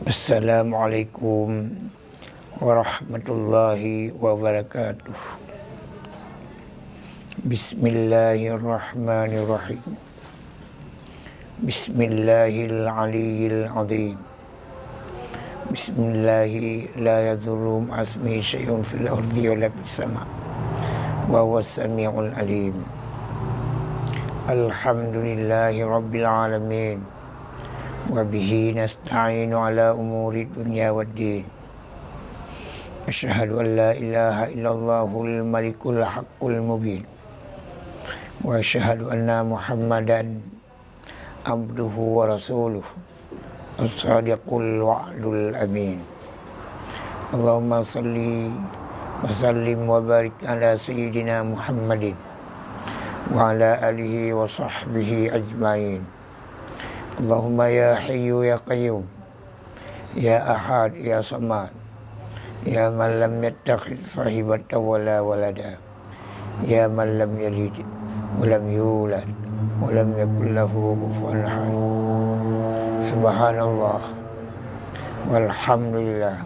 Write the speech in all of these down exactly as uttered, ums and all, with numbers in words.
Assalamualaikum warahmatullahi wabarakatuh. Bismillahirrahmanirrahim. Bismillahil aliyyil azim. Bismillahi la yadurru ma'asmihi syai'un fil ardi wa la fis sama. Wa huwas sami'ul alim. Alhamdulillahi rabbil alamin. Wa bihi nasta'inu ala umuri dunya waddin. Asyhadu an la ilaha illallahul malikul haqqul mubin. Wa asyhadu anna Muhammadan abduhu wa rasuluh, as-sadiqul wa'dul amin. Allahumma salli wa sallim wa barik ala sayyidina Muhammadin wa ala alihi wa sahbihi ajmain. Allahumma ya hayyu ya qayyum, ya ahad ya samad, ya man lam yattakhidz sahibatan wa la walada, ya man lam yalid wa lam yulad wa lam yakul lahu kufuwan ahad. Subhanallah, walhamdulillah,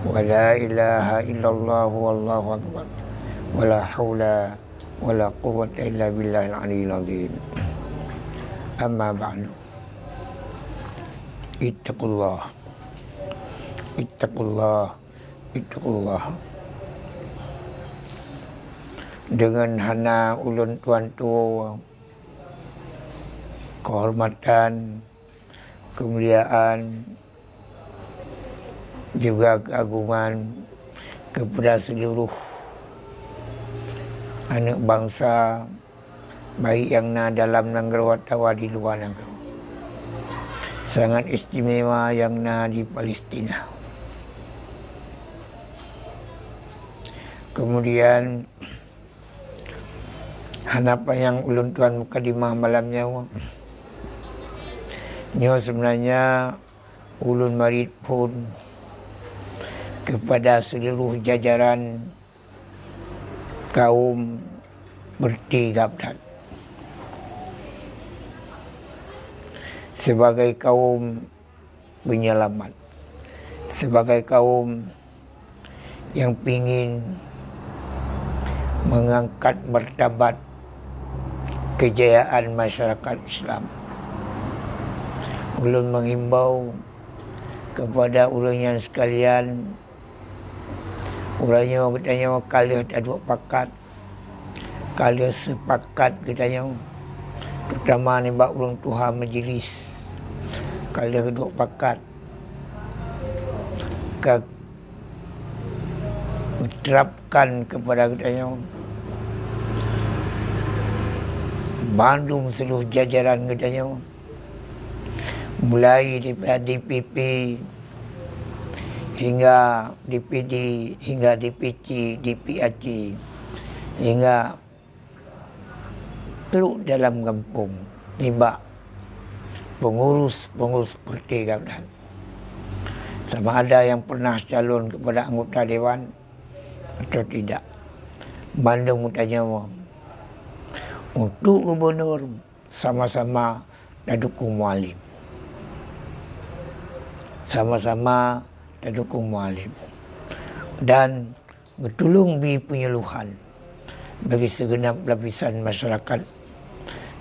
wa la ilaha illallah, wallahu akbar, wa la haula wa la quwwata illa billahil aliyyil azim. Amma ba'du. Ittaqullah. Ittaqullah. Ittaqullah. Deungon hana ulôn tuan tuwoe keuhormatan, keumuliaan, juga keuagongan keupada seuluruh aneuëk bansa, baik nyang na dalam nanggroe atawa di luwa nanggroe. Sangat istimewa nyang na di Palestina. Keumudian, hana panyang ulôn tuan mukadimah malam nyoe. Nyoe seubeunanya ulôn marit phon keupada seuluruh jajaran kaum peureuti Gabdat. Sibagai kaum peunyelamat, sibagai kaum nyang pingin meungangkat martabat keujayaan masyarakat Islam, ulôn menghimbau keupada ureuëng nyan sekalian, uroe nyoe geutanyoe ka lheueh taduek pakat, ka lheueh seupakat geutanyoe, terutama nibak ureuëng tuha majelis, ka lheueh duek pakat ka geuterapkan keupada geutanyoe, bandum seuluruh jajaran geutanyoe, mulai daripada D P P hingga D P D, hingga D P C, D P A C, hingga trok dalam gampông nibak pengurus-pengurus partai Gabdat. Sama ada yang pernah calon kepada anggota dewan atau tidak, bandum geutanyoe untuk gubernur sama-sama tadukung Mualem. Sama-sama tadukung Mualem. Dan geutulông bri peunyeuluhan bagi sigeunab lapisan masyarakat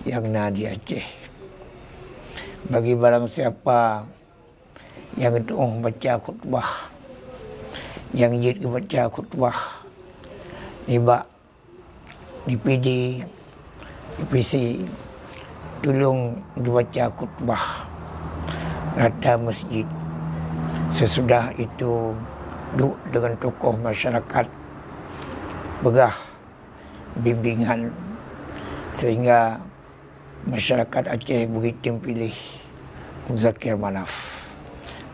nyang na di Aceh. Bagi barang siapa nyang geutuoh baca khutbah, nyang jeuet geubaca khutbah nibak D P D, D P C, tulông geubaca khutbah rata masjid. Sesudah itu, duek deungon tokoh masyarakat, peugah bimbingan, sehingga masyarakat Aceh beugitem piléh Muzakir Manaf.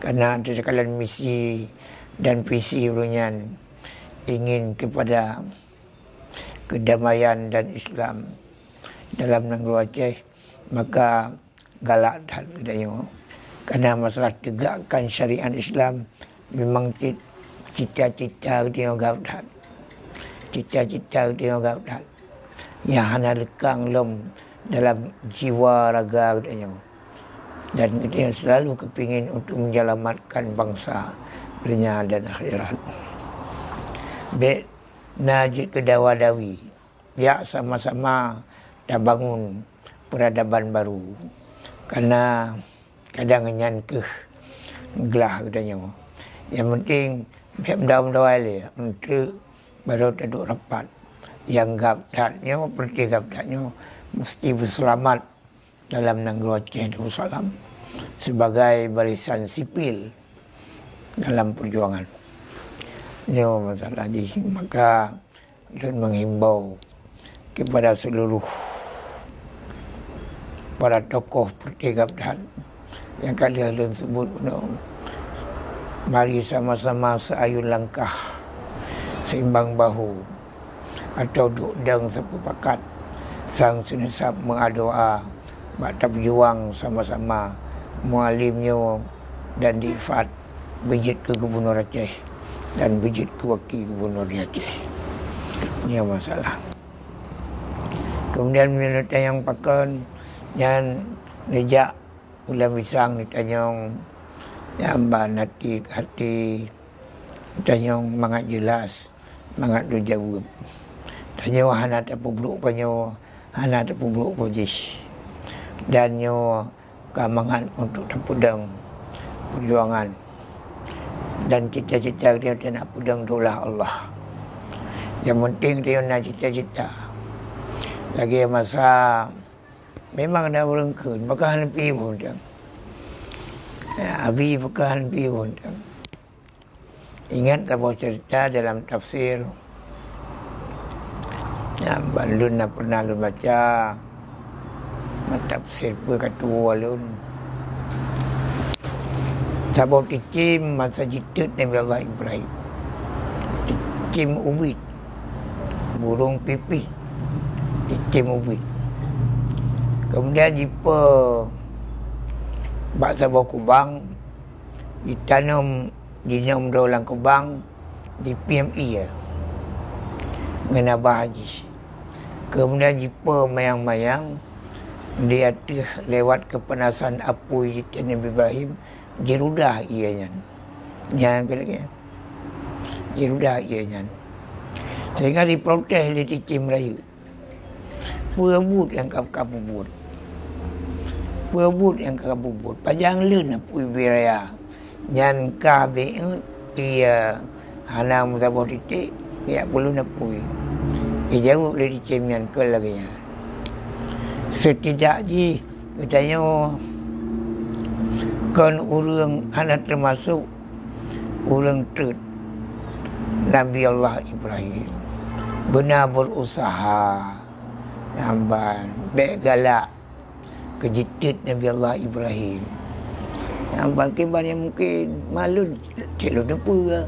Karena teukalon misi dan visi ureuëng nyan ingin kepada kedamaian dan Islam dalam nanggroe Aceh, maka galak that geutanyoe. Karena masalah tegakkan syariat Islam memang cit cita-cita geutanyoe galak that. Cita-cita geutanyoe galak that. Nyang hana leukang lom dalam jiwa raga geutanyoe. Dan geutanyoe selalu kepingin untuk menyelamatkan bangsa, dunia dan akhirat. Bék na jeuet keu dawa-dawi, jak sama-sama tabangun peradaban baru. Karena kadang nyan keuh glah geutanyoe. Nyang penting bék meudawa-dawa lé, eunteuk barô taduek rapat. Nyang gab that nyoe, peureuté gab that nyoe, meusti beuseulamat dalam nanggroe Aceh Darussalam sibagai barisan sipil dalam peujuangan. Nyoe masalah jih, maka lôn menghimbau kepada seluruh para tokoh peureuté gab that nyang ka lheueh lôn sebut bunoe, mari sama-sama seuayun langkah, seimbang bahu, atau duek dong sapeue pakat, sang seuneusab meuadoa bak tapeujuang sama-sama Mualem nyoe dan di Ifat beujeuet keu gubunur Aceh dan beujeuet keu waki gubunur di Aceh. Nyoe masalah. Kemudian meunyoe tanyong pakon nyan neujak u lam bisang neutanyong, nyan ban hati-hati tanyong mangat jeulaih, mangat lôn jaweueb. Tanyoe hana tapeubrok panyoe, hana tapeubrok pajih. Dan nyoe ka mangat untuk tapeudong peujuangan dan cita-cita geutanyoe nak peudong daulah Allah. Nyang penting geutanyoe na cita-cita. Lagée masa memang na ureuëng kheun, pakon hana piôh teuh. Ya, Abi pakon hana piôh teuh. Ingat saboh cerita dalam tafsir nyang ban lôn na pernah lôn baca, tafsir peue ka tuwoe lôn. Saboh cicém masa jitot Nabi Allah Ibrahim. Cicém ubit, burung pipih, cicém ubit. Kemudian jipe bak saboh kubang, jitanom, jinom droe lam kubang, jipiep ié ngon abah jih. Kemudian jipe mayang-mayang di ateueh lewat kepanasan apui jitot Nabi Ibrahim, jirudah ié nyan. Nyan keuh lagée nyan. Jirudah ié nyan. Sehingga jiprotes lé cicém rayeuk. Peue buet nyang ka, ka peubuet? Peue buet nyang ka peubuet? Pajan lôn apui bie raya nyan ka beuet, ié hana meusaboh titek, jak peulôn apui. Jijaweueb lé cicém nyan keu lagée nyan. Seutidak jih geutanyoe kon ureuëng hana teumasok ureuëng treuk Nabi Allah Ibrahim. Beuna berusaha, nyan ban bék galak keu jitot Nabi Allah Ibrahim. Nyan ban kiban nyang mungken, malon cit lôn teupeue.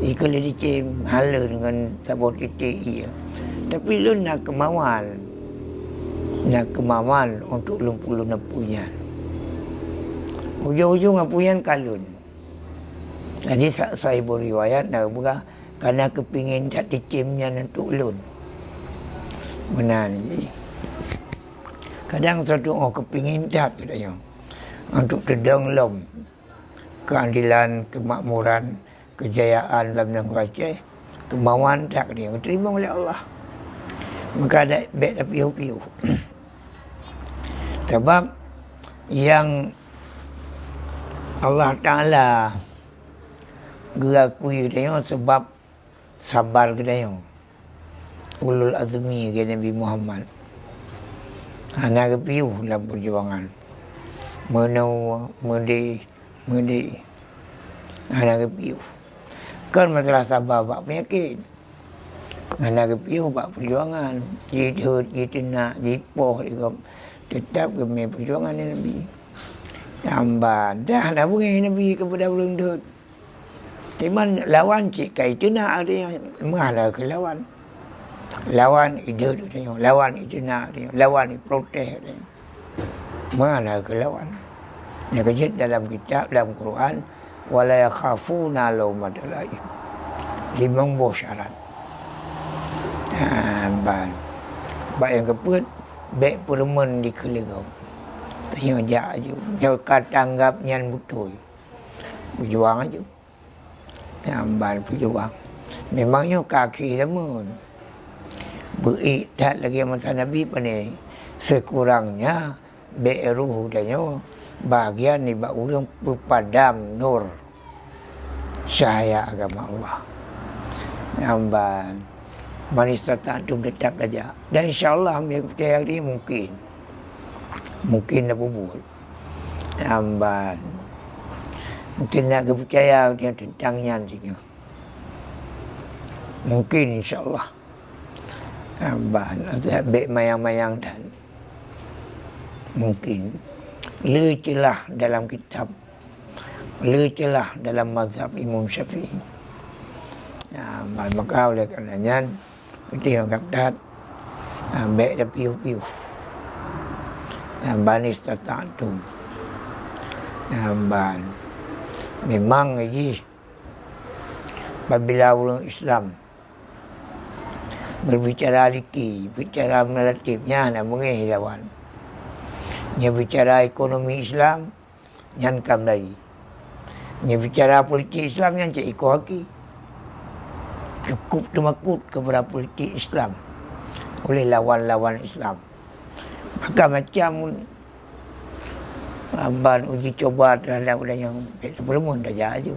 Ikeu lé cicém hana lôn ngon saboh titek ié. Tapi lôn na keumawan. Na keumawan untuk lôn peulôn apui nyan. Ujong-ujong apui nyan ka lôn. Jadi sa-, saboh riwayat na geupeugah, kana keupingin that cicém nyan untuk lôn. Meunan jih. Kadang satu oh keupingin that geutanyoe untuk teudong lom keuadilan, keumakmuran, keujayaan lam nanggroe Aceh, keumawan that geutanyoe geuteurimong lé Allah. Maka bék tapiôh-piôh. Sabab nyang Allah Taala geuakui geutanyoe sabab sabar geutanyoe. Ulul azmi geutanyoe Nabi Muhammad. Hana geupiôh lam peujuangan. Meunoe, meudeh, meudeh. Hana geupiôh. Kon masalah sabar bak peunyakét. Hana geupiôh bak peujuangan. Jideuet, jiteunak, jipoh, jigom. Teutap geumé peujuangan Nabi. Nyan ban. Dah na beungéh Nabi keupada ureuëng deuet. Teuma lawan cit ka iteunak geutanyoe, meuhana keu lawan. Lawan ideuet geutanyoe, lawan iteunak geutanyoe, lawan iprotes geutanyoe. Meuhana keu lawan. Nyang keujeuet dalam kitab, dalam Quran, "Wa la yakhafuna laumata laim." Limong boh syarat. Ha, ban. Bak nyang keupeuet, bék peureumeun dikeue lé gob. Nyoe jak aju. Nyoe ka tanggap nyan beutôi. Peujuang aju. Nyan ban peujuang. Memang nyoe ka akhé zaman. Beuék that lagée masa Nabi pane. Seukurangnya, bék roh tanyoe bahagian nibak ureuëng peupadam nur cahya agama Allah. Nyan ban, man istata'tum, teutap tajak. Dan insya Allah, meunyoe geupercaya diri, mungkin. Mungkin na peubuet. Nyan ban, mungkin na geupeucaya teuntang nyan singoh. Mungkin, insya Allah. Nyan ban, bék mayang-mayang that. Mungkin. Le ceulah dalam kitab. Le ceulah dalam mazhab Imam Syafi'i. Nyan ban, maka oleh karena nyan, keudeh anggap that, ha, bék tapiôh-piôh. Nyan ban, istata'tum. Nyan ban, memang jih, apabila ureuëng Islam berbicara liki, bicara meulatif, nyan hana beungéh lawan. Nyoe bicara ekonomi Islam, nyan ka meulayi. Nyoe bicara politik Islam, nyan cit iko haki. Cukup teumakot kepada politik Islam oleh lawan-lawan Islam. Macam-macam ban uji coba terhadap ureuëng nyang bék teupeureumeun tajak aju.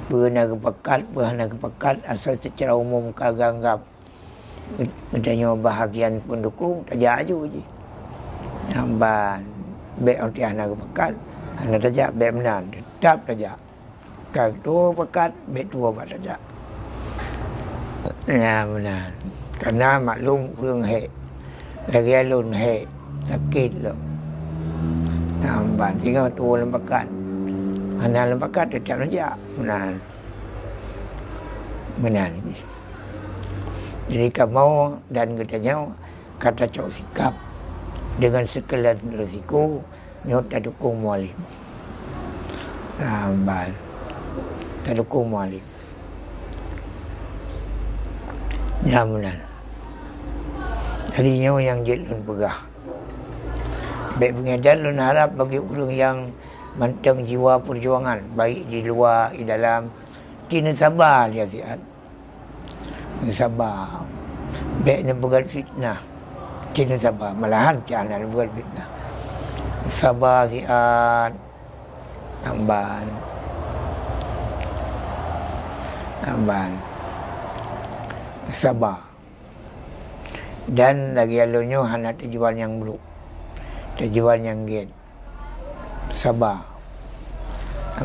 Peue na geupakat, peue hana geupakat, asai seucara umum ka geuanggap geutanyoe bahagian pendukung, tajak aju jih. Nyan ban, bék watée hana geupakat, hana tajak, bék meunan, teutap tajak. Ka tuwoe pakat, bék tuwoe bak tajak. Nyan meunan. Karena maklum ureuëng hék. Lagée lôn hék, sakét lom. Nyan ban, singoh tuwoe lam pakat. Hana lam pakat, teutap tajak. Meunan. Meunan. Jadi kamoe dan geutanyoe ka tacok sikap dengan segala risiko, nyoe tadukung Mualem. Nyan ban, tadukung Mualem. Nyan meunan. Jadi nyoe nyang jeuet lôn peugah. Bék beungéh, dan lôn harab bagi ureuëng nyang mantong jiwa peujuangan, baik di luwa, di dalam, cit neusaba lé siat. Saba. Bék neupeugét fitnah. Cit neusaba. Malahan cit hana neupeugét fitnah. Saba siat. Nyan ban. Nyan ban. Saba. Dan lagée lôn nyoe hana tujuan nyang brok. Tujuan nyang gét. Saba.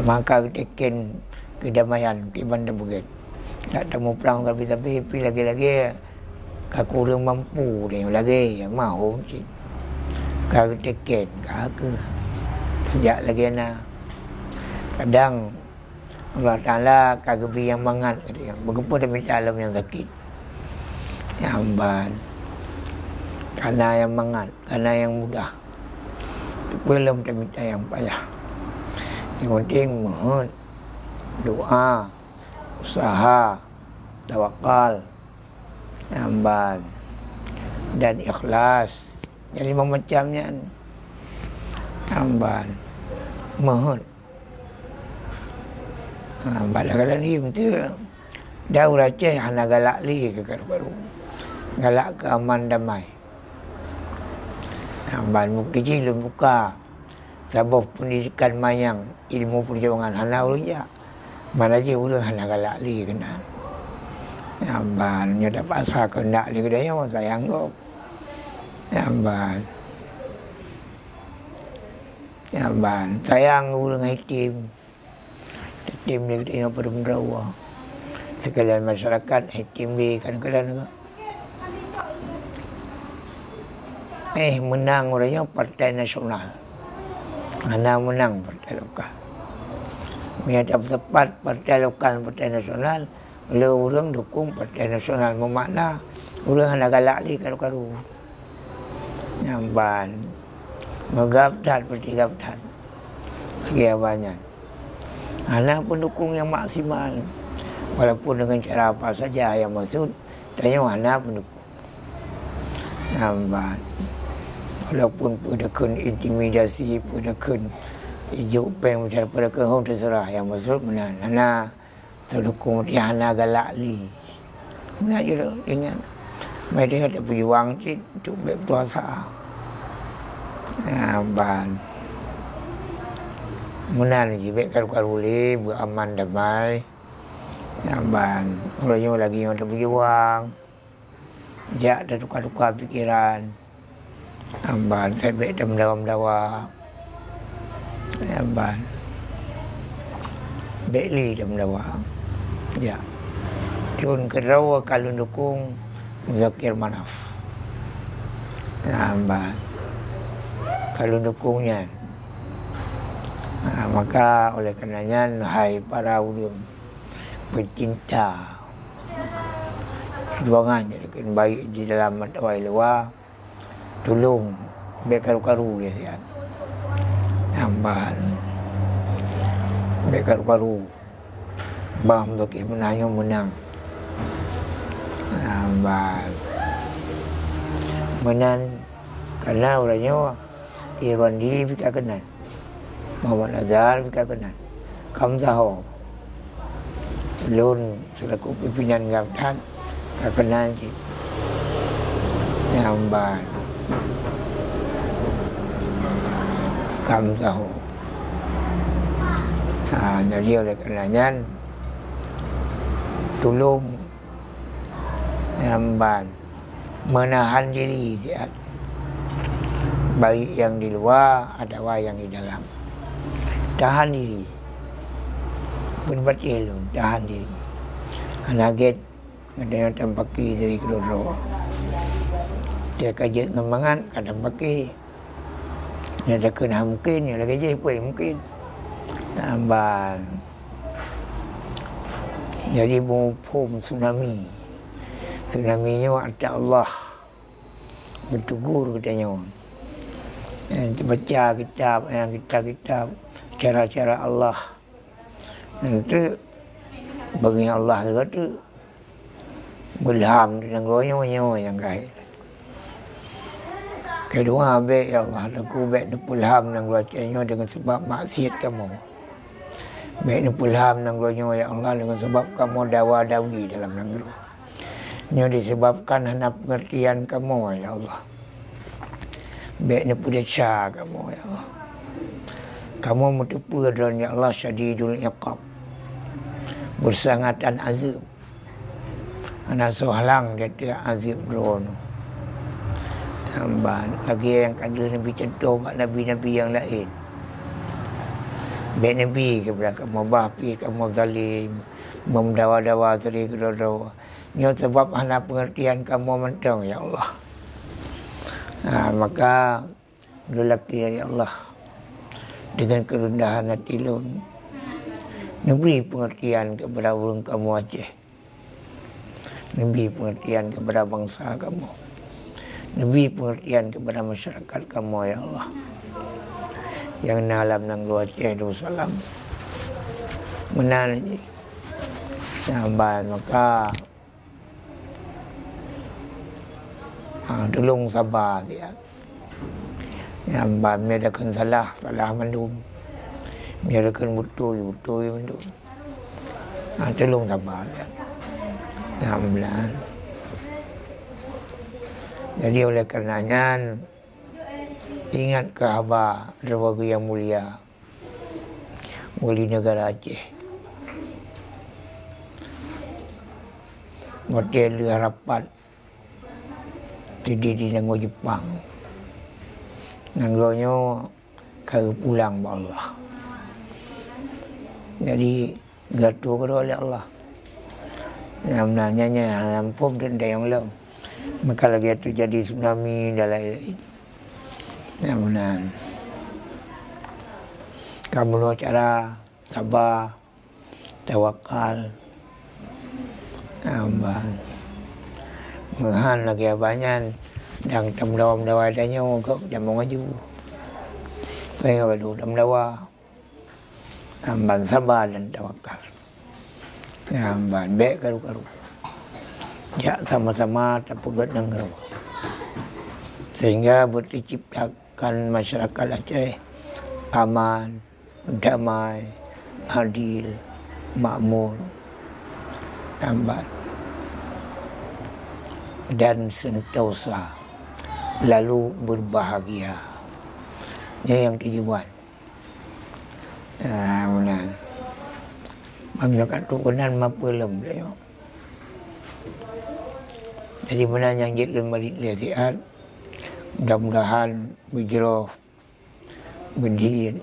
Maka geuteken keudamaian kiban tapeugét. Dak tamuprang sabe-sabe, pi lagée-lagée ka kureueng mampu tanyoe lagée, mahom cit. Ka geuteken, ka kheueh. Sejak lagée na. Kadang Allah Taala ka geubri nyang mangat keu tanyoe. Beukeupeue tamita lom nyang sakét. Nyan ban. Kana nyang mangat, kana nyang mudah. Peue lom tamita nyang payah. Nyang penting meuheuet, doa, usaha, tawakal, nyan ban, dan ikhlas. Jadi, meumacam nyan. Nyan ban. Meuheuet. Ha, bak lagée nyan beutôi. Dan ureuëng Aceh hana galak lé keu karu-karu. Galak keu aman damai. Nyan ban, bukeuti jih lôn buka saboh peundidikan manyang ilmu peujuangan, hana ureuëng jak. Mana jih ureuëng hana galak lé keunan. Nyan ban, nyoe tapaksa keuneuk lé geutanyoe, sayang gob. Nyan ban. Nyan ban, sayang ureuëng item. Item lé geutanyoe padum droe. Sekalian masyarakat item lé kadang-kadang. Eh, meunang uroe nyoe Partai Nasional. Hana meunang partai lokal. Meunyoe tapeusapat partai lokal, partai nasional, lé ureuëng dukung Partai Nasional, meumakna ureuëng hana galak lé karu-karu. Nyan ban, meugab that, peutigab that. Lagée awak nyan. Hana peundukung nyang maksimal. Walaupun dengan cara apa saja nyang maksud, tanyoe hana peundukung. Nyan ban. Walaupun peue takheun intimidasi, peue takheun ijok péng, macam peue takheun hong, teuseurah nyang maksud meunan. Hana teudukong, hana galak lé. Meunan jih lôn ingat. Mari teuh tapeujuang cit untuk bèk puasa. Nyan ban. Meunan jih, bèk karu-karu lé, beu aman damai. Nyan ban. Uroe nyoe lagèe nyoe tapeujuang. Jak tatuka-tuka pikeran. Nyan ban, sabé tameudawa-dawa. Nyan ban. Bèk lé tameudawa. Jak. Thôn keudroe ka lôn dukong Muzakir Manaf. Nyan ban. Ka lôn dukong nyan. Ha, maka oleh karena nyan, hai para ulôn peucinta peujuangan, baik di dalam atawa di luwa, tulông bèk karu-karu lé siat. Nyan ban. Bèk karu-karu. Bah, meunyoe meunang, nyoe meunang. Nyan ban. Meunan, karena uroe nyoe Irwandi pih ka keunan. Muhammad Azhar pih ka keunan. Kam saho. Lôn seulaku pimpinan GAM that ka keunan cit. Nyan ban. Kam saho. Ha, jadi oleh karena nyan, tulông nyan ban. Meunahan diri siat, baik nyang di luwa atawa nyang di dalam. Tahan diri. Beuneubaté lôn, tahan diri. Hana gèt, gata nyoe tampaki dari keudroe-droe. Teuka jeuet ngon mangat, ka tampaki. Nyang takheun hana mungken, nyoe lagèe jih peue mungken. Nyan ban. Jadi, muphom tsunami. Tsunami nyoe ata Allah geutegur geutanyoe. Eh, baca kitab, eh, kitab-kitab, cara-cara Allah. Nyan teuk, bagi Allah teuka teuk. Beulham di nanggroe nyoe, nyoe nyang keu hai. Keudua, bèk, ya Allah, Teungku, bèk neupeulham nanggroe Aceh nyoe deungon sabab maksiat kamoe. Bèk neupeulham nanggroe nyoe, ya Allah, deungon sabab kamoe dawa-dawi dalam nanggroe. Nyoe disebabkan hana peungeurtian kamoe, ya Allah. Bèk neupeudesya kamoe, ya Allah. Kamoe meuteupeue droe, ya Allah, syadidul iqab. Beusangatan azeub. Hana soe halang di ateueh azeub droe nyoe. Nyan ban, lagèe nyang ka lheueh neubi cuntoh bak nabi-nabi nyang laén. Bèk neubi keupada kamoe, bah pih kamoe zalim, meudawa-dawa dari keudroe-droe. Nyoe sabab hana peungeurtian kamoe mantong, ya Allah. Ha, maka lôn lakèe, ya Allah, deungon keureundahan até lôn, neubri peungeurtian keupada ureueng kamoe Aceh. Neubri peungeurtian keupada bansa kamoe. Neubri peungeurtian keupada masyarakat kamoe, ya Allah, nyang na lam nanggroe Aceh Darussalam. Meunan jih. Nyan ban, maka Ha, tulông saba siat. Nyan ban, meunyoe takheun salah, salah mandum. Meunyoe takheun beutôi, beutôi mandum. Ha, tulông saba siat. Nyan ban. Jadi, oleh karena nyan, ingat keu haba droe geuh nyang mulia. Wali Negara Aceh. Watèe lheueh rapat teudiri di nanggroe Jeupang, nanggroe nyoe ka geupulang bak Allah. Jadi, geuatoe keudroe lé Allah. Nyang na nyan, nyan hana muphom teuntèe nyang lom. Maka lagèe teujadi tsunami dan laén-laén. Nyang meunan. Ka meunoe cara saba, tawakal. Nyan ban. Meuhan lagèe abah nyan, dan tameudawa-dawa tanyoe gob tamong aju. Tanyoe baru tameudawa. Nyan ban saba dan tawakal. Nyan ban bèk karu-karu. Jak sama-sama tapeugöt nanggroe. Sehingga beuteuciptakan masyarakat Aceh aman, damai, adil, makmur, aman, dan sentosa, lalu berbahagia. Nyan nyang tujuan. Ah, meunan. Meunyoe ka trok keunan, mapeulom lé nyoe. Jadi, meunan nyang jeuet lôn marit lé siat. Mudah-mudahan beujroh, beudhiet,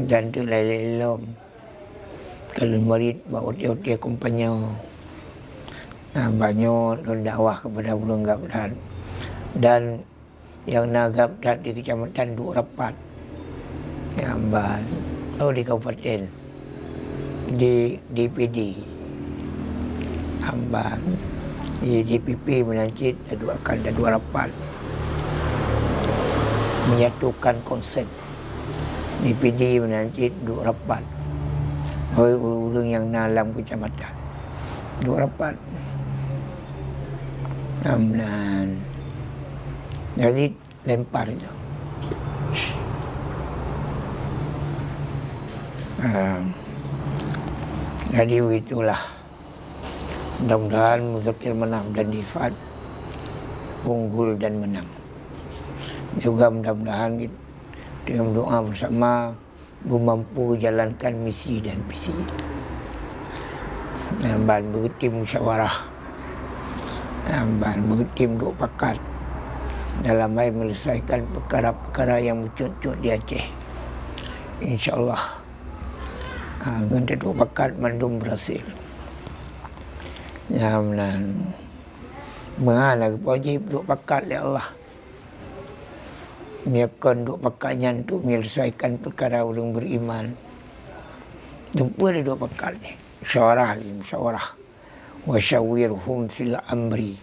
dan teulélé lom. Ka lôn marit bak watèe-watèe kampanye. Nah, bak nyoe lôn dakwah keupada ureueng gabdat. Dan nyang na gabdat di keucamatan duek rapat. Nyan ban, oh, di kabupaten, di D P D. Nyan ban, di D P P meunan cit, taduek akan taduek rapat. Menyatukan konsep. D P D meunan cit duek rapat. Hôi ureueng-ureueng nyang na lam keucamatan. Duek rapat. Nyan ban. Jadi, lempar itu. Ah, jadi begitulah. Mudah-mudahan Muzakir Manaf dan Difat unggul dan menang. Juga mudah-mudahan kita berdoa bersama, beumampu jalankan misi dan visi. Nyan ban beutim musyawarah. Nyan ban beutim duek pakat dalam hal menyelesaikan peukara-peukara nyang meucot-cot di Aceh. Insya Allah, ha, ngon taduek pakat mandum berhasil. Nyan meunan. Meuhana geupeuwajéb duek pakat lé Allah. Meunyoe kon duek pakat nyan untuk menyelesaikan peukara ureueng beriman, teumpat lé duek pakat nyan. Musyawarah lé, musyawarah. Wa syawirhum fil amri.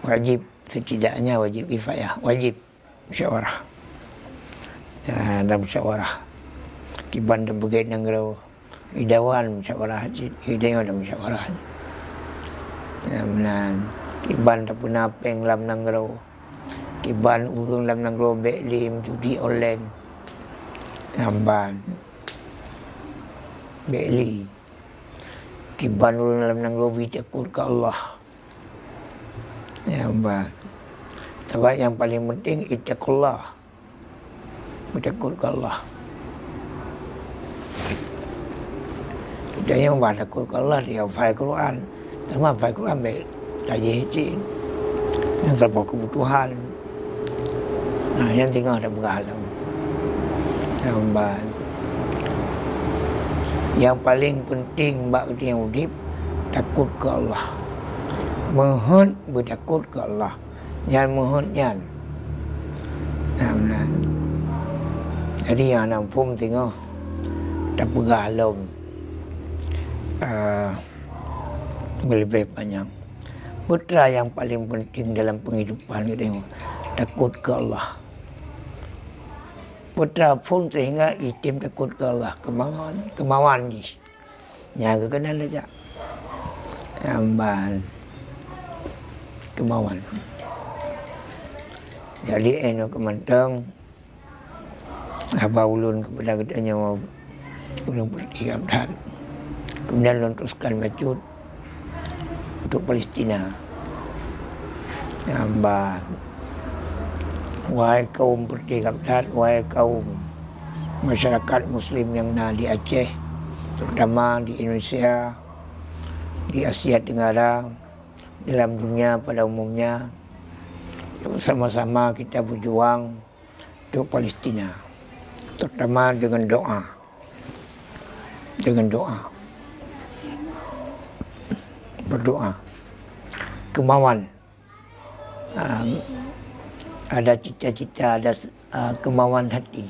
Wajib, setidaknya wajib kifayah. Wajib musyawarah. Ya, dan musyawarah. Kiban tapeugét nanggroe, idawan musyawarah cit, idawan dan musyawarah cit. Ya, meunan. Kiban tapeuna péng lam nanggroe. Kiban ureueng lam nanggroe bék lé meujudi online. Nyan ban. Bék lé. Kiban ureueng lam nanggroe beutakot keu Allah. Nyan ban. Sabab nyang paleng penting ittaqullah. Beutakot keu Allah. Kita nyang bah takot keu Allah, dia hafai Quran. Teuma hafai Quran baik tajih cit. Nyang saboh kebutuhan. Nah, nyang singoh tapeugah lom. Nyan ban. Nyang paleng penting bak geutanyoe udép, takot keu Allah. Meuheuet beutakot keu Allah. Nyan meuheuet nyan. Nah, meunan. Jadi, nyang hana muphom singoh tapeugah lom, eh, meuleubeh panyang. Peue teuma nyang paleng penting dalam penghidupan geutanyoe, takot keu Allah. Peue teuma phon sehingga item takot keu Allah, keumawan, keumawan jih. Nyang geukeunan lé jak. Nyan ban keumawan. Jadi, eh, nyoe keu mantong haba ulôn keupada geutanyoe ureueng peureutiab that. Kemudian lôn teruskan bacut untuk Palestina. Nyan ban, wahai kaum peureutiab that, wahai kaum masyarakat muslim nyang na di Aceh, terutama di Indonesia, di Asia Tenggara, dalam dunia pada umumnya, sama-sama kita berjuang untuk Palestina, terutama dengan doa. Dengan doa. Berdoa. Kemauan. Ah, ada cita-cita, ada, ah, kemauan hati.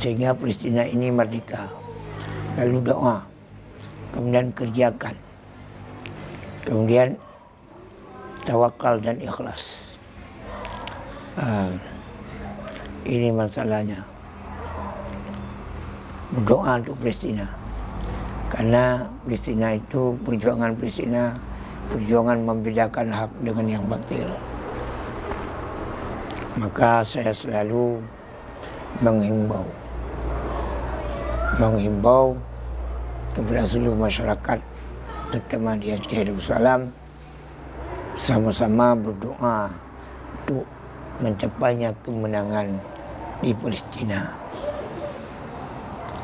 Sehingga Palestina ini merdeka. Lalu doa. Kemudian kerjakan. Kemudian tawakal dan ikhlas. Ah, ini masalahnya. Berdoa untuk Palestina. Karena Palestina itu, perjuangan Palestina perjuangan membedakan hak dengan yang batil. Maka saya selalu menghimbau, menghimbau kepada seluruh masyarakat, terutama di Aceh Darussalam, sama-sama berdoa untuk mencapainya kemenangan di Palestina.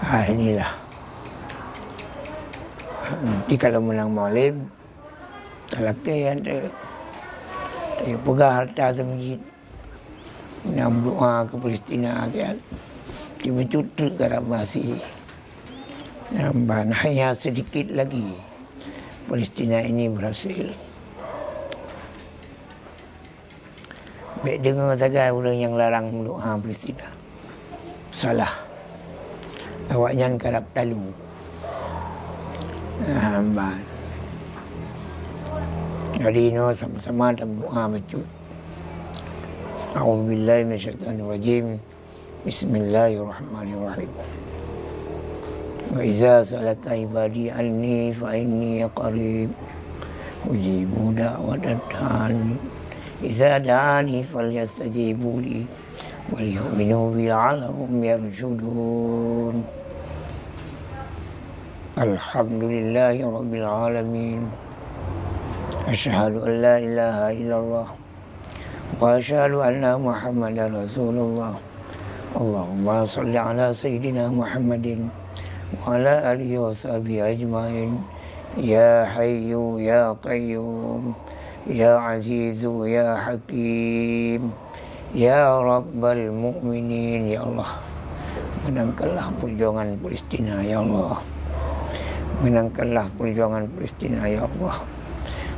Ah, inilah. Nanti kalau menang Maulid, talakée, ante, tapeugah harta seumijit. Nyang doa keu Palestina, kan? Tiba cut treuk karab basi. Nyang ban hanya sedikit lagi Palestina ini berhasil. Bék deungoe sagai ureuëng nyang larang meudoa Palestina. Salah. Awaknyan karab talu. Ah, ban. Jadi, nyoe sama-sama tameudoa bacut. A'udzubillahi minasyaitonirrajim. Bismillahirrahmanirrahim. Wa iza sa'alaka ibadi anni fa inni qarib. Ujibu da'watad da'i iza da'ani falyastajibu li wal yu'minu bi la'allahum yarshudun. Alhamdulillahi rabbil alamin. Asyhadu an la ilaha illallah wa asyhadu anna Muhammadar Rasulullah. Allahumma shalli ala sayyidina Muhammadin wa ala alihi wa sahbihi ajmain. Ya Hayyu ya Qayyum, ya Azizu ya Hakim, ya Rabbal Mukminin, ya Allah. Menangkanlah perjuangan Palestina, ya Allah. Menangkanlah perjuangan Palestina, ya Allah.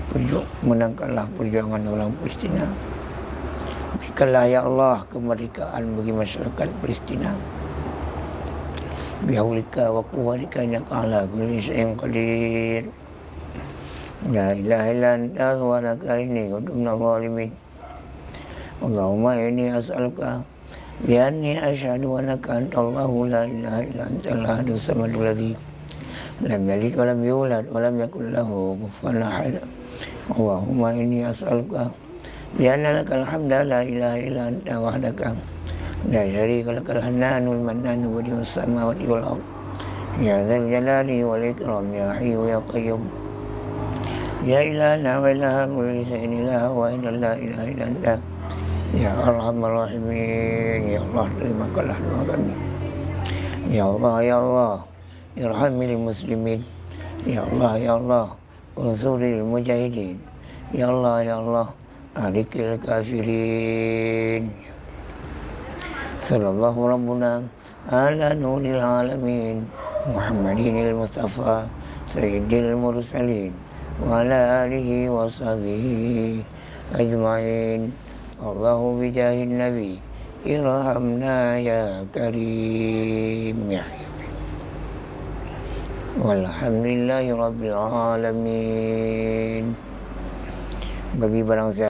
Perju-, menangkanlah perjuangan orang Palestina. Berikanlah, ya Allah, kemerdekaan bagi masyarakat Palestina. Bihaulika wa quwwatika innaka ala kulli syai'in qadir. La ilaha illa anta subhanaka inni kuntu minadh dhalimin. Allahumma inni as'aluka bi anni asyhadu annaka antallahu la ilaha illa antal ahadus samadul ladzi lam yalid wa lam yulad wa lam yakul lahu kufuwan ahad. Allahumma inni as'aluka bi anna lakal hamda la ilaha illa anta wahdaka la syarika lakal hannanul mannanu badi'us samawati wal ard. Ya dzal jalali wal ikram, ya hayyu ya qayyum. Ya ilahana wa ilaha kulli syai'in, ilaha wahidun la ilaha illa anta. Ya arhamar rahimin, ya Allah, terimakanlah doa kami. Ya Allah, ya Allah, irhamil muslimin. Ya Allah, ya Allah, unsuril mujahidin. Ya Allah, ya Allah, ahlikil kafirin. Sallallahu rabbuna ala nuril alamin, Muhammadinil Mustafa, sayyidil mursalin, wa ala alihi wa sahbihi ajmain. Allahu bijahin nabi, irhamna ya karim, ya hayyu. Walhamdulillahi rabbil alamin. Bagi barang siapa